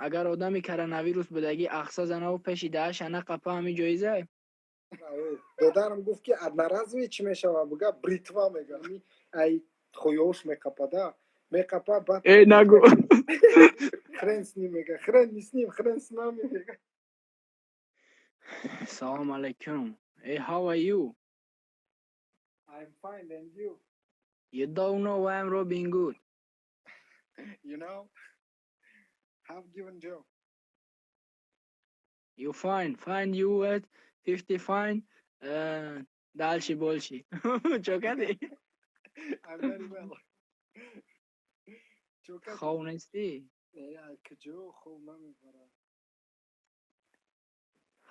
Агар одами коронавирус будагӣ ахса занаву пеши даҳаша нақапа, ҳами ҷоиза? Додарам гуфт, ки одноразовый чӣ мешава, буга бритва мега, ай хоёш меқапада, меқапа, баъд Э, нагу. Хрен с ним, мега, хрен не с ним, хрен с нами, мега. Салом алейкум. Hey, how are you? I'm fine, and you? You don't know I'm Robin Good. You know have given job. You fine, fine, you at 50 fine. Дальше больше. Чо кардӣ? I'm very well. Чо кардӣ? Хов нестӣ? Куҷо хов намебарам.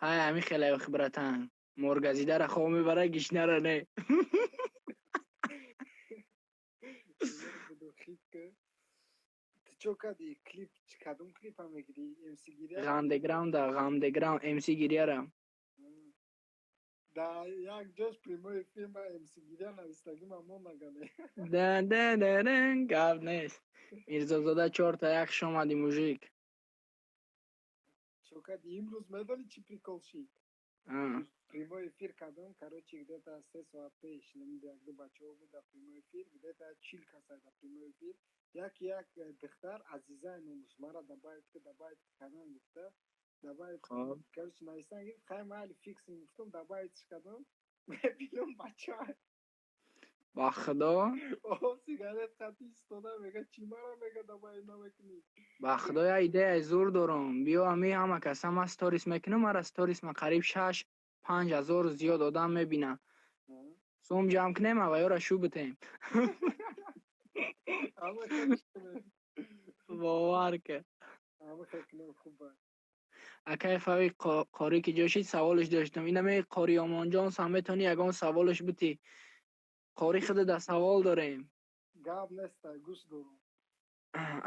Ҳай, ҳамин хеле, братан. Моргазидара хов мебара, гишнара не. Ту чо кардӣ? Клип, кадом клипа мегирӣ? МС Гиря? Ғамдеграунда, Ғамдеграунд, МС Гиряра. Да як ҷош прямой эфир ма МС Гиря навистагима монагане. Да, да, да, да, гап нест. Мирзозода чорта як шомади, мужик. Чо кардӣ? Имрӯз медонӣ чӣ прикол шид? Прямой эфир кардам, короче, где-то 3 соат пеш, якду бачаҳо буд дар прямой эфир, где-то 40 каса дар прямой эфир. Як духтар, Азиза номаш, мара добавить ки, добавить кардан гуфта, добавить, короче, нависан гирифт, хай, майли, фиксим гуфтам, добавить кардам, мебинам, бача. Ба худо? О, сигарет қати истода, мега, чӣ мара, мега, добавить намекунӣ? Ба худо, як идеяи зур дорам. Биё, ами ҳама каса ман сторис мекунам, мара сторис ма қариб 6-5 ҳазор зиёд одам мебина. Сум ҷамъ кунем, аваёра шу битем. Ама хел кунем. Бовар ка. Ама хел кунем, хуб. Акай Фави, қорӣ ки ҷо шид, саволш доштам. Инаме қори Омонҷон сам, метавонӣ ягон саволш битӣ. Қори худа да савол дорем. Гап неста, гӯш дорам.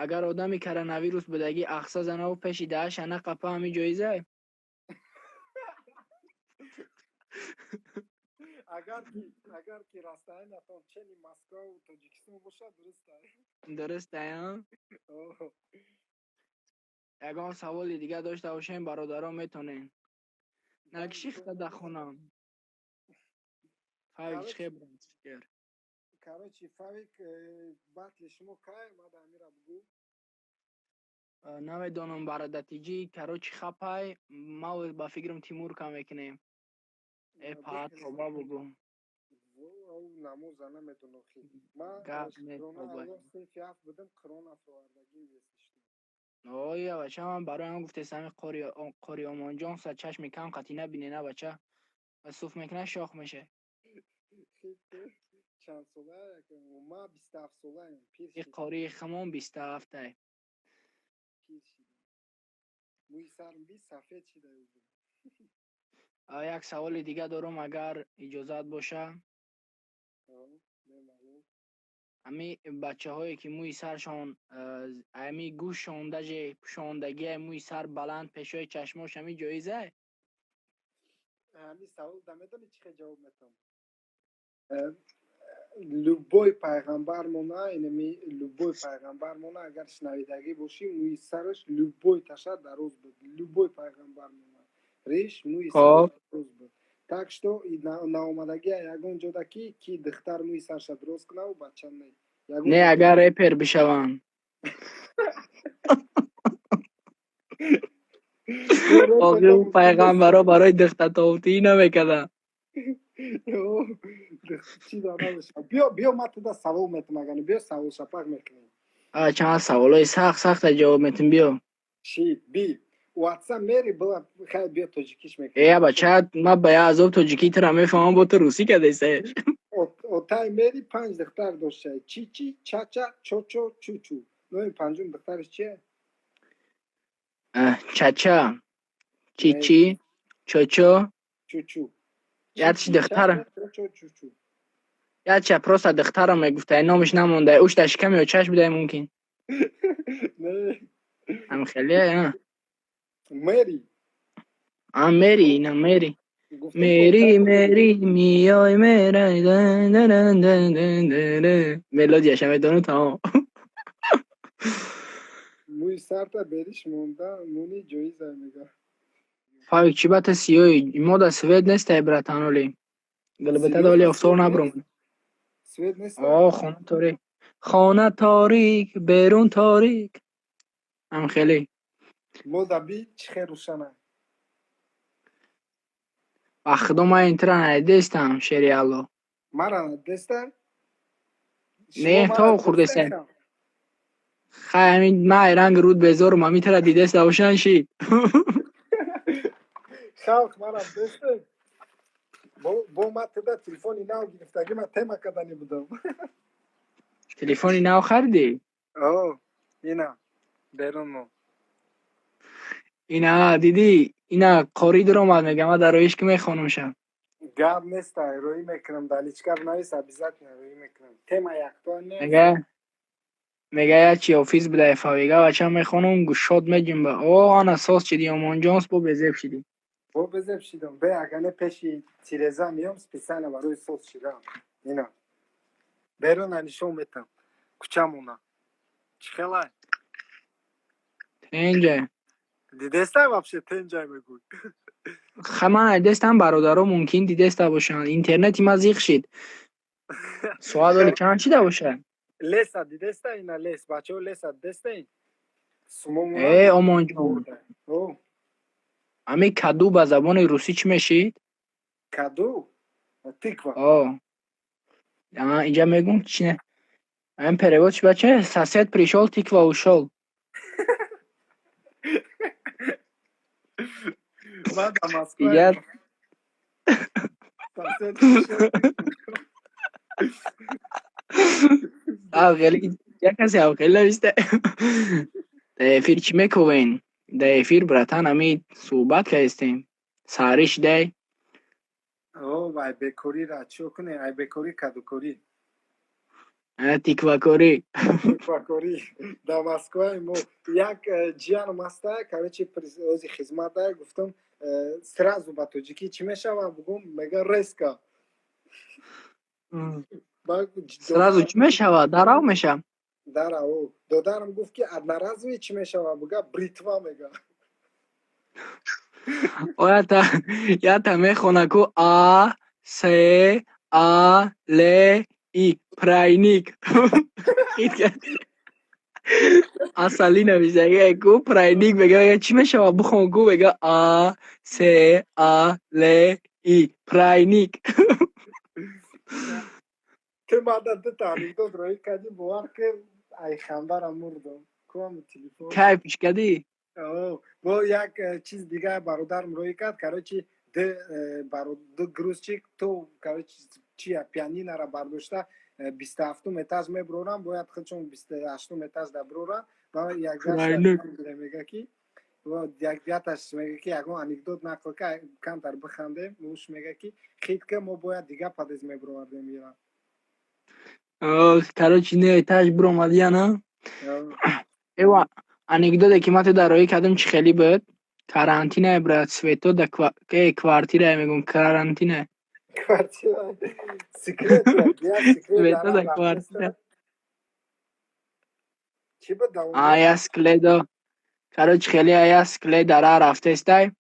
Агар одами коронавирус будагӣ ахса занаву пеши даҳаша нақапа, ҳами ҷоиза? Агар ки расстояниятон чени Москваву Тоҷикистон бошад, дуруст. Дуруст, а? Ягон саволи дига дошта бошем, бародарон, метонем. Накиши хта да хонам. Фавик, чӣ хеб фикр? Короче, Фавик, батли шумо кай мада, амира бугӯ. Намедонам, бародатиҷи, короче, хапай, ма ба фикрам Тимур ка мекунем. Э, паат тоба бугӯ. Намоза намедонам хи. Ма Гап нест. Синфи ҳафт будам, Қуръон афровардагӣ. Оя, бача, ман барои ҳам гуфтесам, қори Омонҷон са чашми кам қатӣ набине, на, бача. Суф мекуна, шох меша. Чанд сола? Ма 27 солаем, пир. И қории химон 27-ай. Пир шидам. Мӯи сарм би сафед шида. Як саволи дига дорам, агар иҷозат боша. Ами бачаҳое ки мӯи саршон, ами гӯшшон, даже пӯшондагиа мӯи сар баланд пешои чашмош, ами ҷоиза? Ҳами савол да медонӣ чӣ хел ҷавоб метавонам? Любой пайғамбар мона, инами любой пайғамбар мона, агар шунавидагӣ бошӣ, мӯи сараш любой таша дароз буд. Любой пайғамбар мона риш, мӯи сараш дароз буд. Так что наомадагия ягон ҷода ки духтар мӯи сарша дароз кунаву бача не. Не, агар репер бишаванд. Охир пайғамбаро барои духтатовтӣ намекарданд. Биё, биё, ма туда савол метам, агани биё, савол шапак мекунем. Чанд саволои сахт сахта ҷавоб метем, биё. Ши би у отца Мери была, хай, биё, тоҷикиш мекунем. Э, бача, ма ба я азоб тоҷикӣ тура мефаҳмам, бо ту русӣ кардесаеш. Отаи Мери панҷ духтар дошта: Чичи, Чача, Чочо, Чучу. Номи панҷум духтараш чие? Чача, Чичи, Чочо, Чучу. Якш духтара. Чочо, Чучу. Якча просто духтара мегуфта, номаш намонда. Уш дар шиками очаш будай, мумкин. Не. Ам хеле, а? Мери. А, Мери, ина Мери. Мери, Мери, миёй мерай. Мелодияша медону, тамом. Рӯи сарта бериш монда муни ҷоиза мега. Фавик, чӣ бата сиёи? Мо да свет нестай, братан, оли. Галбата да оли офтоб набром. Свет нест? О, хона торик. Хона торик, берун торик. Ам хеле. Мо да би чӣ хел рӯшана. Ба худо, ман интира надидестам, шери Алло. Мара надидестай? Не, то хурдесай. Хай, ҳамин ман ранги руд безорум, ҳамин тара дидеста бошан шид. Халқ, мара дидестай? Бо ма туда телефони нав гирифтагӣ, ма тема кардани будам. Телефони нав харидӣ? О, ина берун мо. Ина дидӣ, ина қорӣ дуромад, мега ма дар роиш ки мехонумша. Гап нестай, роӣ мекунам, дар личка бинавис, обязательно роӣ мекунам. Тема якто нест. Мега як чи офис будай, фавига бача мехонум, гушод меҷунба. О, ана соз шидӣ, омонҷонс, бо безеб шидӣ. Бо безеб шидам. Бе ага не, пеши тиреза миём специально барои соз шидам. Ина беруна нишон метам, кӯчамона чӣ хелай. Тенҷа. Дидестай вообще, тенҷай мегӯй. Ха, ман надидестам, бародаро мумкин дидеста бошанд. Интернети ма зиқ шид. Соат оли чанд шида бошад? Леса дидеста? Ина лес, бачаҳо, леса дидестаи? Э, омонҷон, ами каду ба забони русӣ чӣ мешид? Каду тыква. О, инҷа мегӯм, чи не, ам перевод чи, бача? Сосед пришёл, тыква ушёл. Ман дар Москва. Дигар сосед пришёл. Хеле як касе хеле нависта. Дар эфир чӣ мековен? Дар эфир, братан, ами суҳбат кардистем. Саҳарӣ шидай. О, ай бекорира чӣ кунем? Ай бекорӣ кадукорӣ. Тыква корӣ. Тыква корӣ. Дар Москваи мо як ҷиянам ҳаста, короче, ози хизмат да, гуфтам, сразу ба тоҷикӣ чӣ мешавад, бугум, мега резко. Сразу чӣ мешавад? Дарав мешавад. Дарав. Додарам гуфт, ки одноразовый чӣ мешавад, буга, бритва мега. Оята ята мехона ку а с а л и прайник. Асали нависага ку прайник мега, чӣ мешавад, бихон ку, мега а с а л и прайник. Ту мада дута анекдот роӣ кардӣ, бовар ки, ай хандара мурдам. Куам телефон. Кайфиш кардӣ? Бо як чиз дига бародарам роӣ кард, короче, ду грузчик то, короче, чия пианинара бардошта 27-ум этаж меброрам, бояд худшон 28-ум этаж да брорам. Мега ки яташ мега ки ягон анекдот нақл ка, камтар бихандем. Уш мега ки хит ка, мо бояд дига подъезд мебровардем ира. Короче, не этаж биромадӣ ана. Эва, анекдоте ки ман ту дар роҳӣ кардам, чӣ хеле буд? Карантине, брат, свето да квартира, мегӯм, карантине. Квартира секрет. Свето да квартира. Чӣ буд? Я скледо, короче, хеле я склет дара рафтестай,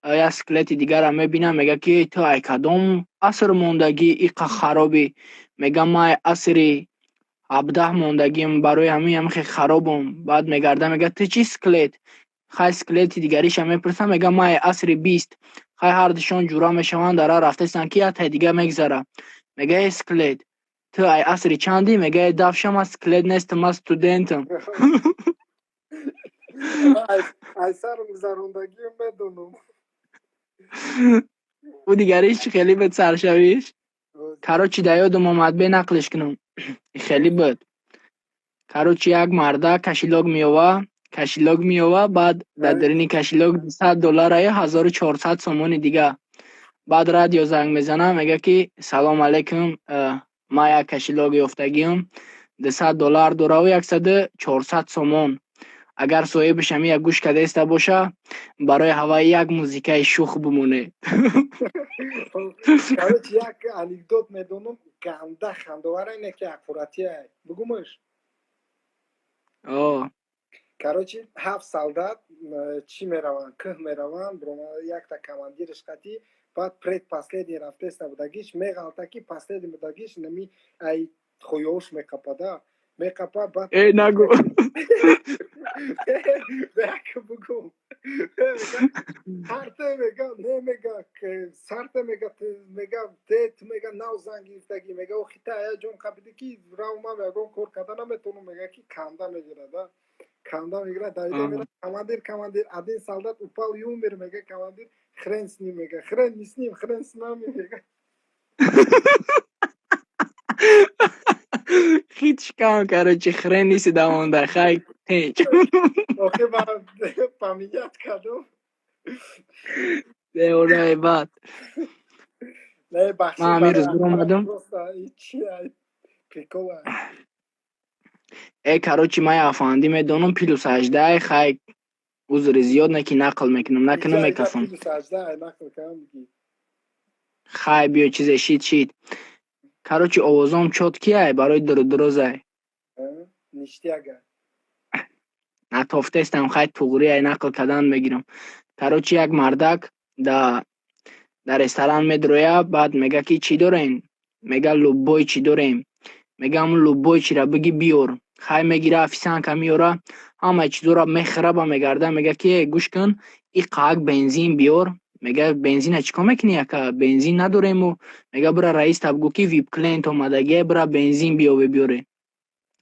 я скелети дигара мебинам, мега ки ту ай кадом аср мондагӣ, иқа харобӣ? Мега ман асри 17 мондагим, барои ҳамин ҳамихе харобум. Баъд мегарда, мега ту чӣ скелет? Хай, скелети дигариша мепурсам, мега ман асри 20. Хай, ҳардушон ҷура мешаванд, дара рафтестанд, ки ятай дига мегзара, мега: э, скелет, ту ай асри чандӣ? Мега: э, дафша, ман скелет нестам, ман студентам. Ай сарм гузарондагиам медонам. Ӯ дигариш чӣ хеле буд саршавиш? Короче, да ёдам омад, бе нақлиш кунам. Хеле буд, короче, як марда кошелёк меёва, кошелёк меёва, баъд дар дарини кошелёк 200 доллараю 1400 сомони дига. Баъд радио занг мезана, мега ки салом алейкум, ман як кошелёк ёфтагиам, 200 доллар дораву 1 400 сомон. Агар соҳибаш ҳамин як гӯш кардаиста боша, барои ҳаваи як музикаи шух бимоне. Короче, як анекдот медонам, ганда хандовара, ине ки аккуратия бугумаш. О. Короче, ҳафт солдат чӣ мераванд, кӯҳ мераванд, якта командирш қатӣ. Баъд предпоследний рафтеста будагиш, меғалта ки последний будагиш нами ай хоёш меқапада, меқапа, баъд Э, нагу. Як бугум. Ҳарте мега, не, мега, сарте мега, мега, те ту, мега, нав зан гирифтагӣ, мега, охи та я ҷон қапиди ки рав, ман ягон кор карда наметавонам, мега, ки канда мегирада, канда мегирад, давида мера: «Командир, командир, один солдат упал и умер», мега. Командир: «Хрен с ним», мега, «хрен не с ним, хрен с нами», мега. Хитшкам, короче, хрен неси дамонда, хай тенч. Охи ба поменять кардум. Беорай бад. Не, бахши. Ман ҳамин рӯз биромадам. Просто чи прикола. Э, короче, ман афанди медонам, плюс 18, хай, узри зиёд, не ки нақл мекунам, накунам, мекафам. Плюс 18 нақл кардам бигӣ. Хай, биё, чизе шид шид. Короче, овозом чёткий ай, барои дурудурозай. Ништяга. Натофтестам, хай, туғри ай, нақл кардан мегирам. Короче, як мардак да ресторан медроя, баъд мега ки чӣ дорем? Мега, любой чӣ дорем. Мега, ҳамун любой чира биги биёр. Хай, мегира, официантка меёра, ҳамаи чизоро мехӯра, ба мегарда, мега ки э, гӯш кун, и қаак бензин биёр. Мега, бензина чӣ кор мекунӣ, ака, бензин надорему. Мега, бира раиста бигӯ ки вип клиент омадагия, бира бензин биёве, биёре.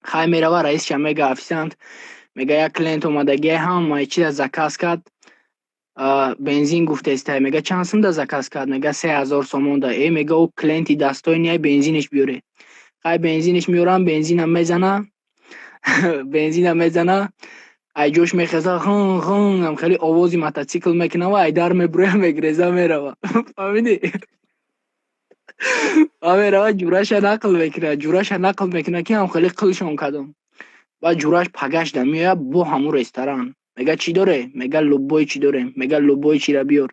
Хай, мерава, раисша мега, официант мега, як клиент омадагия, ҳамаи чиза заказ кард, бензин гуфтестай. Мега, чанд сумда заказ кард? Мега, 3000 сомонда. Э, мега, ӯ клиенти достойный, бензинеш биёре. Хай, бензинеш меёрам, бензина мезана, бензина мезана, ай ҷош мехеза, ғын ғын ам хеле овози мототсикл мекунава, ай дар мебуроя, мегреза, мерава. Фаҳмидӣ? Ва мерава, ҷураша нақл мекуна, ҷураша нақл мекуна, ки ам хеле қилшон кардам. Баъд ҷураш пагашда меояд бо ҳамун ресторан. Мега, чӣ доре? Мега, любой чӣ дорем. Мега, любой чира биёр.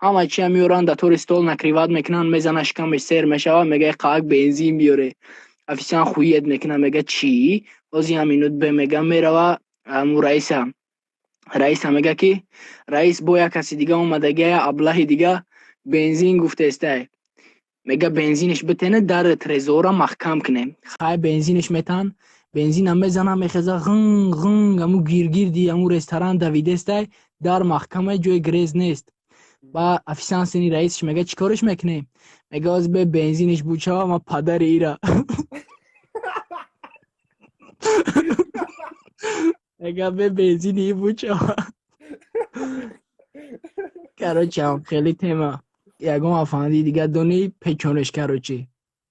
Ҳама чия меёранд, да тори стол накрывать мекунанд, мезана, шикамеш сер мешавад, мега, қаак бензин биёре. Официант хует мекуна, мега, чӣ? Ҳози як минут бе, мега, мерава ҳамун раиса. Раиса мега ки раис, бо як каси дига омадагия, аблаҳи дига, бензин гуфтестай. Мега, бензинеш битене, дари трезора маҳкам кунем. Хай, бензинеш метан, бензина мезана, мехеза, ғын ғын, ҳамун гиргирди ҳамун ресторан давидестай, дар маҳкамай, ҷои грез нест. Ба официант сини раисш мега, чӣ кореш мекунем? Мега, оз бе бензинеш бучава, ма падари ира. Мега, бе бензини и бучава. Короче, ам хеле тема. Ягон афанди дига донӣ, печонеш, короче.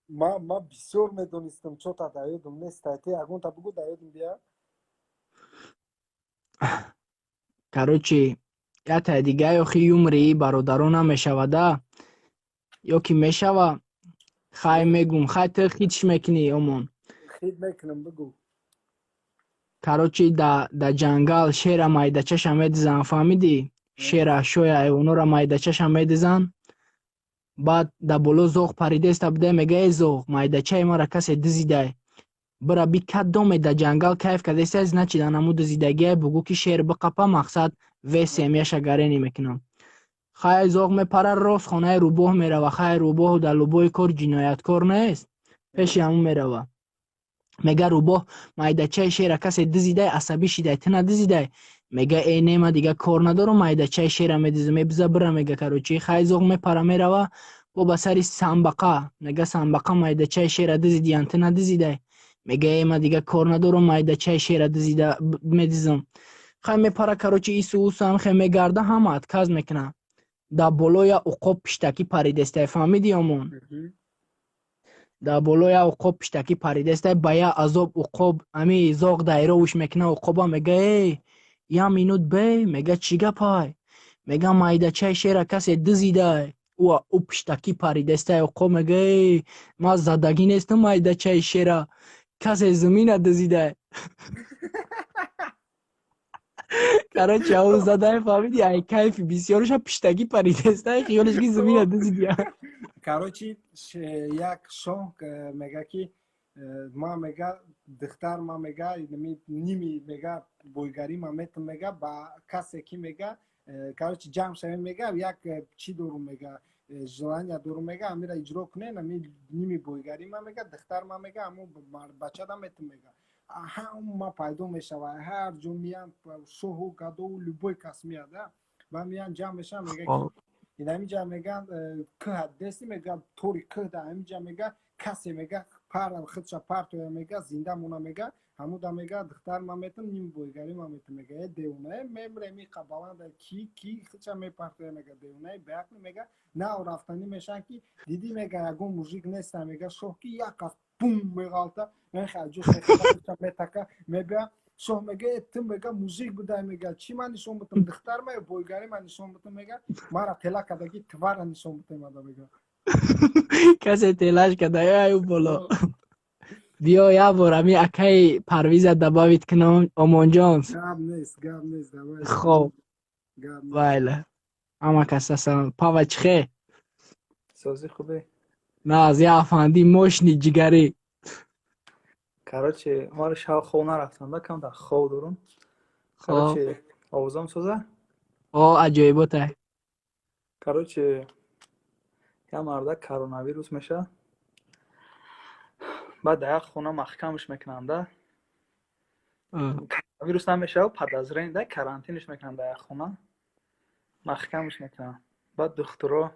Ма бисёр медонистам, чота да ёдам нест. Те ягонта бугӯ, да ёдам бия. Короче, ятаи дига, охи юмори бародарон намешавада ё ки мешава? Хай, мегум, хай, ту хитш мекунӣ, омон. Хит мекунам, бугӯ. Короче, да ҷангал шера майдачаша медизан, фаҳмидӣ? Шера, шоя, ҳайвонора майдачаша медизан. Баъд да боло зоғ паридеста буда, мега: «Э, зоғ, майдачаи мара касе дизидай. Бира би, кадоме да ҷангал кайф кардестай, значит, анаму дизидагиай, бугӯ ки шер биқапа, мақсад, вес семьяша гарени мекунам». Хай, зоғ мепара, рост хонаи рӯбоҳ мерава. Хай, рӯбоҳ дар любой кор ҷинояткор нест, пеши ҳамун мерава, мега: «Рӯбоҳ, майдачаи шера касе дизидай, асабӣ шидай, ту надизидай?» Мега: «Э, не, ма дига кор надорам, майдачаи шера медизам, биза бира», мега. Короче, хай, зоғ мепара, мерава бо ба сари самбақа, мега: «Самбақа, майдачаи шера дизидиян, ту надизидай?» Мега: «Э, ма дига кор надорам, майдачаи шера дизида медизам». Хай, мепара, короче, ису усу ҳам хе мегарда, ҳама отказ мекуна. Дар боло я уқоб пиштакӣ паридестай, фаҳмидӣ, омон? Дар боло я уқоб пиштакӣ паридестай, ба я азоб уқоб ами зоғ дайровуш мекуна уқоба, мега: «Эй, я минут бе». Мега: «Чӣ гапай?» Мега: «Майдачаи шера касе дизидай». Ӯ пиштакӣ паридестай, уқоб мега: «Эй, ман задагӣ нестам, майдачаи шера касе зимина дизидай». Короче, ав задай, фаҳмиди, ай кайфи бисёрша пиштакӣ паридестай, хиёлеш ки зимина дизидия. Короче, як шоҳ мега ки Ма мега, духтар ма мега, ними мега бойгарӣ ма метам мега, ба касе ки мега, короче, ҷамъ шавем мега, як чӣ дорум мега, желания дорум мега, амира иҷро кунен, ами ними бойгарӣ ма мега, духтар ма мега, аму бачада метам мега. Ҳама пайдо мешава, ҳар ҷо миян, шоҳу гадову любой кас мияд, ва миян, ҷамъ мешаван, мега, инамиҷа меган, кӯҳ дести мега, тори кӯҳ да ҳамиҷа мега, касе мега, пара худша партоя мега, зинда мона мега, ҳамуда мега, духтар ма метам, ним бойгарӣ ма метам мега. Э, девона, мемрем, иқа баланда, ки худша мепартоя мега, девонаи беақли мега. Нав рафтанӣ мешаванд, ки дидӣ мега, ягон мужик неста мега, шоҳ ки як аз бум меғалта, мехаҷош метака мебия. Шоҳ мега: «Э, ту мега, мужик будай мега, чӣ ман нишон бутам, духтар ма ё бойгарӣ ман нишон бутам мега, мара тела кадаги твара нишон бутам ада мега. Касе телаш када аю боло. Биё, як бор ами акаи Парвиза добавить кунам, Омонҷон. Гап нест, гап нест, давай. Хоб. Гап нест. Вайла, ҳама кас асан. Пава, чихе? Сози, хубе? На, аз я афанди мошни ҷигарӣ. Короче, маро шав хоб нарафтам да, камтар хоб дорум. Короче, овозам соза? О, аҷоиботай. Короче, як марда коронавирус меша, баъд дар як хона маҳкамш мекунанд да. Коронавирус намешава, подозрение да, карантинш мекунанд, дар як хона маҳкамш мекунанд. Баъд духтуро,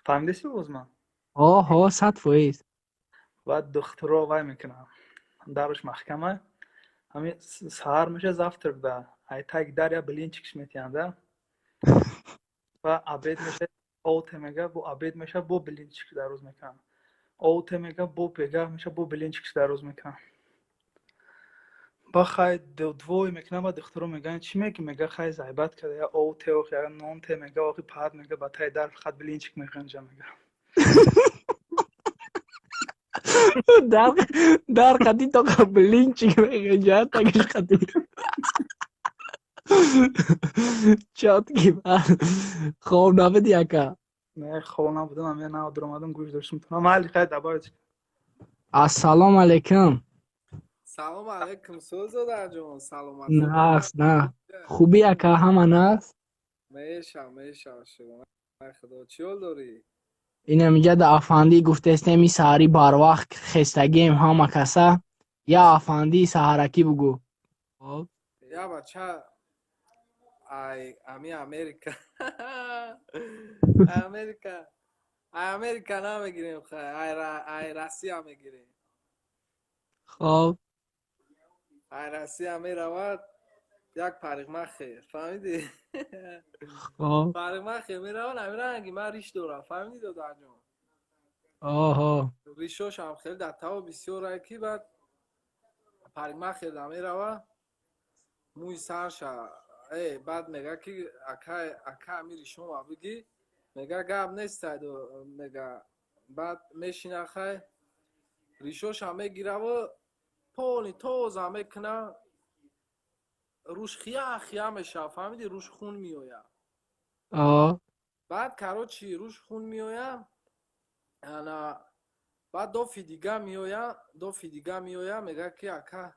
фаҳмидаси боз ман? Оҳо, 100%. Баъд духтуро вай мекунанд, дараш маҳкама. Ҳами саҳар меша, завтрак да, ай таги дар я блинчик ш метиҳанд да. Ва обед меша, оте мега, бо обед меша, бо блинчик дароз мекунанд, оте мега, бо бегаҳ меша, бо блинчик ш дароз мекунанд. Ба хай двой мекунанд. Ба духтуро мегӯянд: «Чӣ меги?» Мега: «Хай, зайбат када, я оте ох, я нонте мега, охи паат мега, ба таи дар фақат блинчик мехӯнҷа мега. Дар қати тоқа блинчик мехӯнҷа, тагиш қати. Чётки. Хоб набуди, ака? Не, хоб набудам, ам я нав дуромадам, гӯш доштам тона. Майли, хай, добавить. Ассалому алайкум. Салом алайкум, сӯзодарҷон, саломат? Нағз, на, хубӣ, ака, ҳама нағз? Меша, меша, шукр Худо. Чӣ ҳол дорӣ? Инамиҷа да афандӣ гуфтестем, и саҳарӣ барвақт хестагием ҳама каса. Я афандии саҳаракӣ бугӯ. Хоб. Я бача ай ами Америка, Америка, ай Америка намегирем, хай, ай Россия мегирем. Хоб. Ай Россия меравад як парикмахер, фаҳмидӣ? Хоб. Парикмахер меравад, ами ранги ман риш дорам, фаҳмидӣ, додарҷон? Оҳо. Ришошам хеле дар таво бисёрае, ки баъд парикмахер да мерава, мӯи сарша баъд мега, ки ака, ака, ами ришома бигӣ. Мега: «Гап нестай», мега. Баъд мешина, хай, ришоша мегираву полный тоза мекуна, рӯш хия хия мешава, фаҳмидӣ? Рӯш хун меояд. Баъд, короче, рӯш хун меояд. Ана баъд дофи дига меоя, дофи дига меоя, мега, ки ака,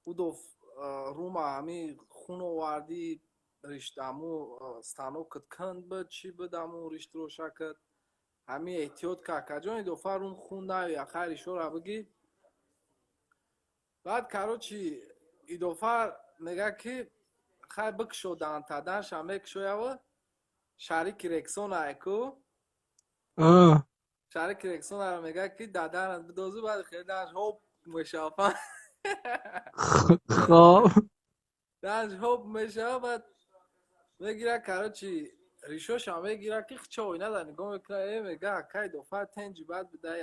ӯ доф рума ҳами хун овардӣ, риштаму станокат канд буд, чӣ буд, аму риштрошакат ҳами эҳтиёт ка, акаҷони, дофа рум хун наоя, хай, ришора бигӣ. Баъд, короче, идофа мега, ки хай, бикшо данта. Данша мекшоява, шарики Рексона ку, шарики Рексонаро мега, ки даданат бидозу. Баъд хеле данш ҳоп мешава. Хоб. Данш ҳоп мешава. Баъд мегира, короче, ришоша мегира, ки хча оинада нигоҳ мекуна. Э, мега, акай, дофа тенҷи баъд бида,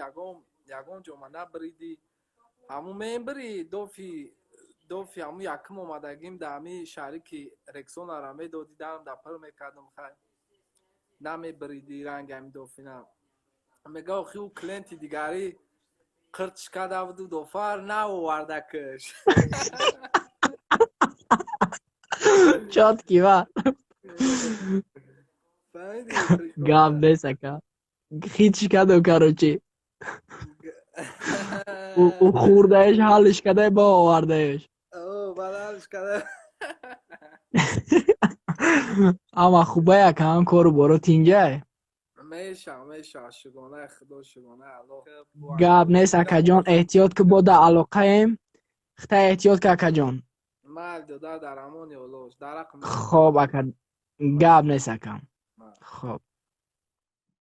ягон ҷома набриди, ҳамун мебири. Дофи ҳамун якум омадагим да ҳами шарики Рексонара медоди, дам да пир мекардам, хай, намебириди ранги ҳами дофина. Мега: «Охи, ӯ клиенти дигарӣ қиртш карда буду, дофар наоварда киш». Чётки ва. Фаҳмидӣ? Гап нест, ака, хитш кардам, короче. Ӯ хӯрдаеш, ҳаллиш кадай, ба овардаеш. О, баъд ҳаллиш када. Ама хубай, ака, ҳам кору боро тинҷай? Меша, меша, шукронаи Худо, шукронаи Аллоҳ. Гап нест, акаҷон, эҳтиёт ки, бо дар алоқаем. Хита эҳтиёт ки, акаҷон. Майли, додар, дар амони Аллоҳ, дарақ. Хоб, ака, гап нест, ака, хоб.